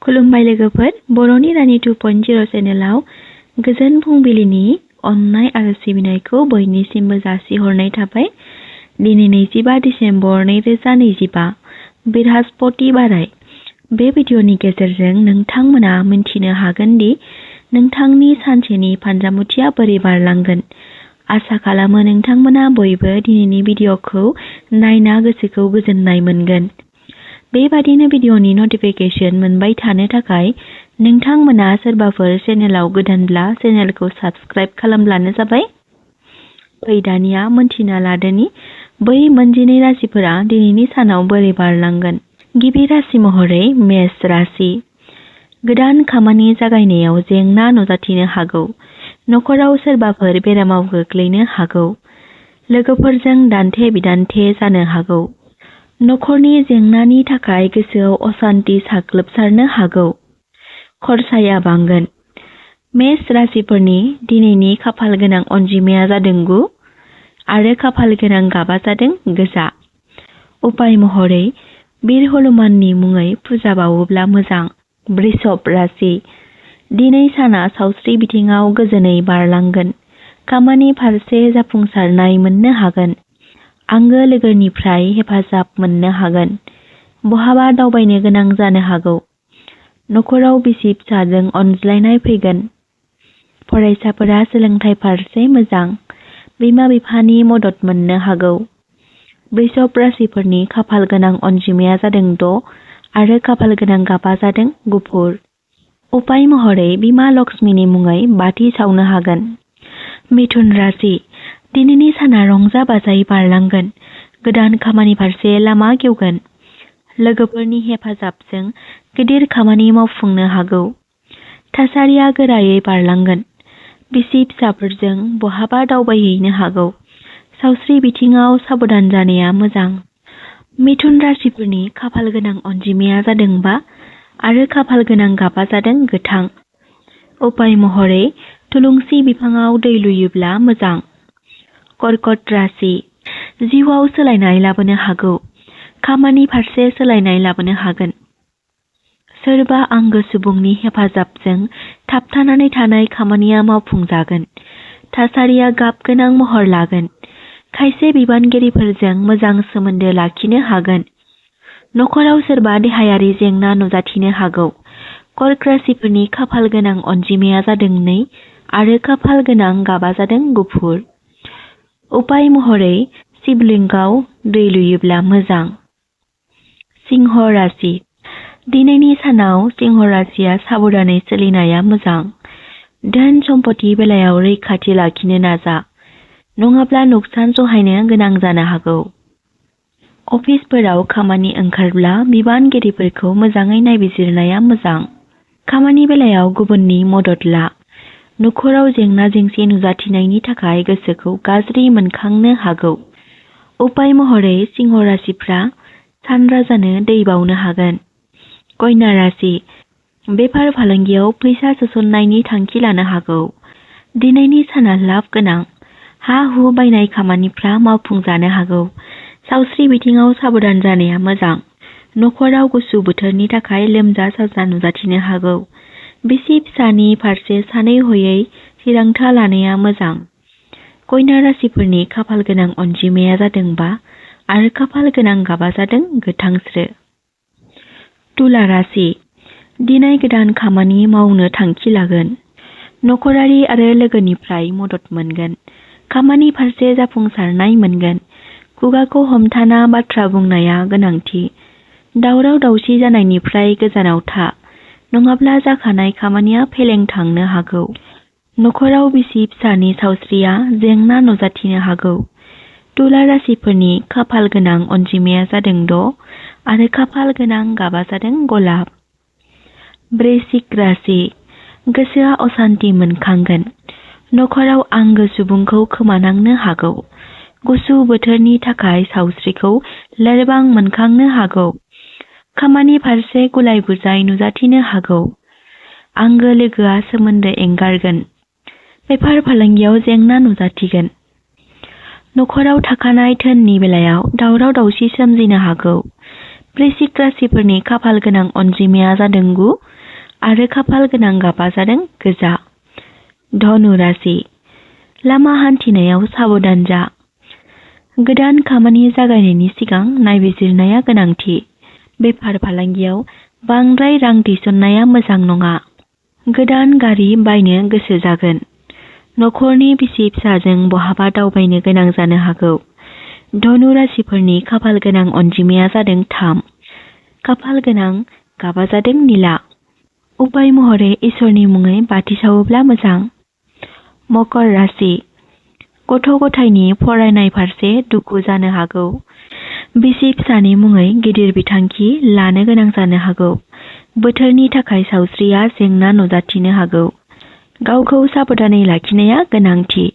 खुलुमबाय लोगोफोर, बर'नि रानि 2.0 चेनेलाव गोजोन फुंबिलिनि अननाय आरो सिबिनायखौ बयनिसिमबो जासिहरनाय थाबाय। दिनै 25 डिसेम्बर 2025 बृहस्पतिबाराय बे भिडिअनि गेजेरजों नोंथांमोना मिन्थिनो हागोन दि नोंथांनि सानसेनि फान्जामुथिया बोरै बारलांगोन। आसा खालामो नोंथांमोना बयबो दिनैनि भिडिअखौ नायना गोसोखौ गोजोननाय मोनगोन। बेबादिनो भिडिअनि नटिफिकेशन मोनबाय थानो थाखाय नोंथांमोना सोरबाफोर चेनेलाव गोदानब्ला चेनेलखौ साबस्क्राइब खालामब्लानो जाबाय। फै दानिया मोनथिना लादोनि बै मोनजिनै राशिफोरा दिनैनि सानाव बोरै बारलांगोन। गिबि राशि महरै मेष राशि। गोदान खामानि जागायनायाव जेंना नुजाथिनो हागौ। नखराव सोरबाफोर बेरामाव गोग्लैनो हागौ। लोगोफोरजों दान्थे बिदान्थे जानो हागौ। नखरनि जेंनानि थाखाय गोसोआव असान्ति साग्लोबसारनो हागौ। खरसाया बांगोन। मेष राशिफोरनि दिनैनि खाफाल गोनां अनजिमाया जादों 9 आरो खाफाल गोनां गाबा जादों गोजा। उपाय महरै बीर हनुमाननि मुङै फुजा बावोब्ला मोजां। वृषभ राशि। दिनै साना सावस्रि बिथिङाव गोजोनै बारलांगोन। खामानि फारसे जाफुंसारनाय मोननो हागोन। आंगो लोगोनिफ्राय हेफाजाब मोननो हागोन। बहाबा दावबायनो गोनां जानो हागौ। नखराव बिसि फिसाजों अनज्लायनाय फैगोन। फरायसाफोरा सोलोंथाइ फारसे मोजां। बिमा बिफानि मदद मोननो हागौ। वृषभ राशिफोरनि खाफाल गोनां अनजिमाया जादों 6 आरो खाफाल गोनां गाबा जादों गुफुर। उपाय महरै बिमा लक्ष्मीनि मुङै बाथि सावनो हागोन। मिथुन राशि। दिनैनि साना रंजा बाजायै बारलांगोन। गोदान खामानि फारसे लामा गेवगोन। लोगोफोरनि हेफाजाबजों गिदिर खामानि मावफुंनो हागौ। थासारिया गोरायै बारलांगोन। बिसि फिसाफोरजों बहाबा दावबायहैनो हागौ। सावस्रि बिथिङाव साबधान जानाया मोजां। मिथुन राशिफोरनि खाफाल गोनां अनजिमाया जादों 5 आरो खाफाल गोनां गाबा जादों गोथां। उपाय महरै थुलुंसि बिफाङाव दै लुयोब्ला मोजां। कर्कट राशि। जिउआव सोलायनाय लाबोनो हागौ। खामानि फारसे सोलायनाय लाबोनो हागोन। सोरबा आंगो सुबुंनि हेफाजाबजों थाबथानानै थानाय खामानिया मावफुंजागोन। थासारिया गाब गोनां महर लागोन। खायसे बिबानगिरिफोरजों मोजां सोमोन्दो लाखिनो हागोन। नखराव सोरबा देहायारि जेंना नुजाथिनो हागौ। कर्क राशिफोरनि खाफाल गोनां अनजिमाया जादों 2 आरो खाफाल गोनां गाबा जादों गुफुर। उपाय महरै शिवलिंगाव दै लुयोब्ला मोजां। सिंह राशि। दिनैनि सानाव सिंह राशिया साबधानै सोलिनाया मोजां। धोन सम्पति बेलायाव रैखाथि लाखिनो नाजा, नङाब्ला नुकसान सहायनो गोनां जानो हागौ। अफिसफोराव खामानि ओंखारब्ला बिबानगिरिफोरखौ मोजाङै नायबिजिरनाया मोजां। खामानि बेलायाव गुबुननि मदद ला। नखराव जेंना जेंसि नुजाथिनायनि थाखाय गोसोखौ गाज्रि मोनखांनो हागौ। उपाय महरै सिंह राशिफ्रा सानराजानो दै बावनो हागोन। कन्या राशि। बेफार फालांगियाव फैसा सोसननायनि थांखि लानो हागौ। दिनैनि साना लाब गोनां। हा हु बायनाय खामानिफ्रा मावफुंजानो हागौ। सावस्रि बिथिङाव साबधान जानाया मोजां। नखराव गुसु बोथोरनि थाखाय लोमजा साजा नुजाथिनो हागौ। बिसि फिसानि फारसे सानै हयै थिरांथा लानाया मोजां। कन्या राशिफोरनि खाफाल गोनां अनजिमाया जादों 5 आरो खाफाल गोनां गाबा जादों गोथांस्रो। तुला राशि। दिनै गोदान खामानि मावनो थांखि लागोन। नखरारि आरो लोगोनिफ्राय मदद मोनगोन। खामानि फारसे जाफुंसारनाय मोनगोन। खुगाखौ हमथाना बाथ्रा बुंनाया गोनांथि। दावराव दावसि जानायनिफ्राय गोजानाव था, नङाब्ला जाखानाय खामानिया फेलें थांनो हागौ। नखराव बिसि फिसानि सावस्रिया जेंना नुजाथिनो हागौ। तुला राशिफोरनि खाफाल गोनां अनजिमाया जादों 6 आरो खाफाल गोनां गाबा जादों गलाब। वृश्चिक राशि। गोसोआ असान्ति मोनखांगोन। नखराव आंगो सुबुंखौ खोमानांनो हागौ। गुसु बोथोरनि थाखाय सावस्रिखौ लोरबां मोनखांनो हागौ। खामानि फारसे गुलाय गुजाय नुजाथिनो हागौ। आंगो लोगोआ सोमोन्दो एंगारगोन। बेफार फालांगियाव जेंना नुजाथिगोन। नखराव थाखानाय धोननि बेलायाव दावराव दावसि सोमजिनो हागौ। वृश्चिक राशिफोरनि खाफाल गोनां अनजिमाया जादों 9 आरो खाफाल गोनां गाबा जादों गोजा। धनु राशि। लामा हान्थिनायाव साबधान जा। गोदान खामानि जागायनायनि सिगां नायबिजिरनाया गोनांथि। बेफार फालांगियाव बांद्राय रां थिसननाया मोजां नङा। गोदान गारि बायनो गोसो जागोन। नखरनि बिसि फिसाजों बहाबा दावबायनो गोनां जानो हागौ। धनु राशिफोरनि खाफाल गोनां अनजिमाया जादों 3। खाफाल गोनां गाबा जादों निला। उपाय महरै इसोरनि मुङै बाथि सावोब्ला मोजां। मकर राशि। गथ' गथायनि फरायनाय फारसे दुखु जानो हागौ। बिसि फिसानि मुङै गिदिर बिथांखि लानो गोनां जानो हागौ। बोथोरनि थाखाय सावस्रिया जेंना नुजाथिनो हागौ। गावखौ साबधानै लाखिनाया गोनांथि।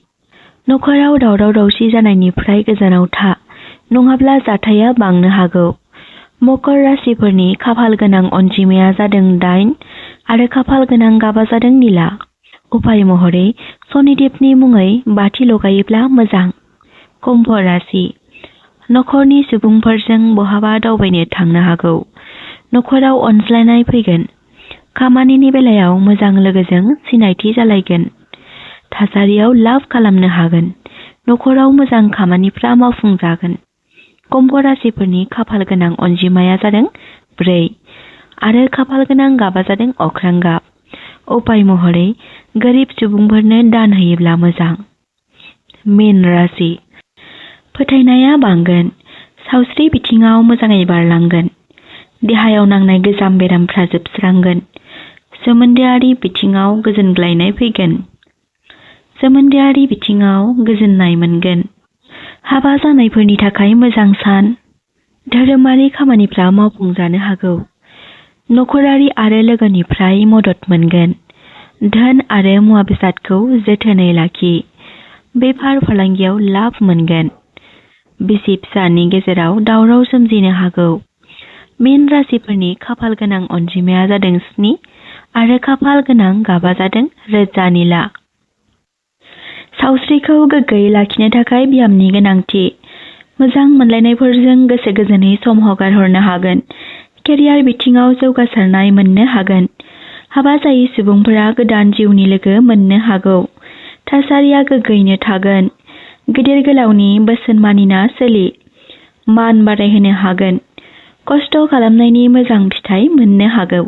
नखराव दावराव दावसि जानायनिफ्राय गोजानाव था, नङाब्ला जाथाया बांनो हागौ। मकर राशिफोरनि खाफाल गोनां अनजिमाया जादों 8 आरो खाफाल गोनां गाबा जादों निला। उपाय महरै शनिदेबनि मुङै बाथि लगायोब्ला मोजां। कुम्भ राशि। नखरनि सुबुंफोरजों बहाबा दावबायनो थांनो हागौ। नखराव अनज्लायनाय फैगोन। खामानिनि बेलायाव मोजां लोगोजों सिनायथि जालायगोन। थासारियाव लाभ खालामनो हागोन। नखराव मोजां खामानिफ्रा मावफुंजागोन। कुम्भ राशिफोरनि खाफाल गोनां अनजिमाया जादों 4 आरो खाफाल गोनां गाबा जादों अख्रां गाब। उपाय महरै गोरिब सुबुंफोरनो दान होयोब्ला मोजां। मीन राशि। फोथायनाया बांगोन। सावस्रि बिथिङाव मोजाङै बारलांगोन। देहायाव नांनाय गोजाम बेरामफ्रा जोबस्रांगोन। सोमोन्दोआरि बिथिङाव गोजोनग्लायनाय फैगोन। सोमोन्दोआरि बिथिङाव गोजोननाय मोनगोन। हाबा जानायफोरनि थाखाय मोजां सान। धोरोमारि खामानिफ्रा मावफुंजानो हागौ। नखरारि आरो लोगोनिफ्राय मदद मोनगोन। धोन आरो मुवा बेसादखौ जोथोनै लाखि। बेफार फालांगियाव लाब मोनगोन। बिसि फिसानि गेजेराव दावराव सोमजिनो हागौ। मीन राशिफोरनि खाफाल गोनां अनजिमाया जादों 7 आरो खाफाल गोनां गाबा जादों रोजा निला। सावस्रिखौ गोग्गोयै लाखिनो थाखाय ब्यामनि गोनांथि। मोजां मोनलायनायफोरजों गोसो गोजोनै सम हगारहरनो हागोन। केरियार बिथिङाव जौगासारनाय मोननो हागोन। हाबा जायै सुबुंफोरा गोदान जिउनि लोगो मोननो हागौ। थासारिया गोग्गोयैनो थागोन। गिदिर गोलावनि बोसोन मानिना सोलि। मान बारायहोनो हागोन। खस्थ' खालामनायनि मोजां फिथाइ मोननो हागौ।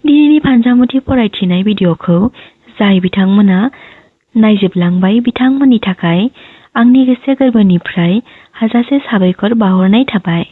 दिनैनि फानजामुथि फरायथिनाय भिडिअ'खौ जाय बिथांमोना नायजोबलांबाय बिथांमोननि थाखाय आंनि गोसो गोरबोनिफ्राय हाजासे साबायखर बावहरनाय थाबाय।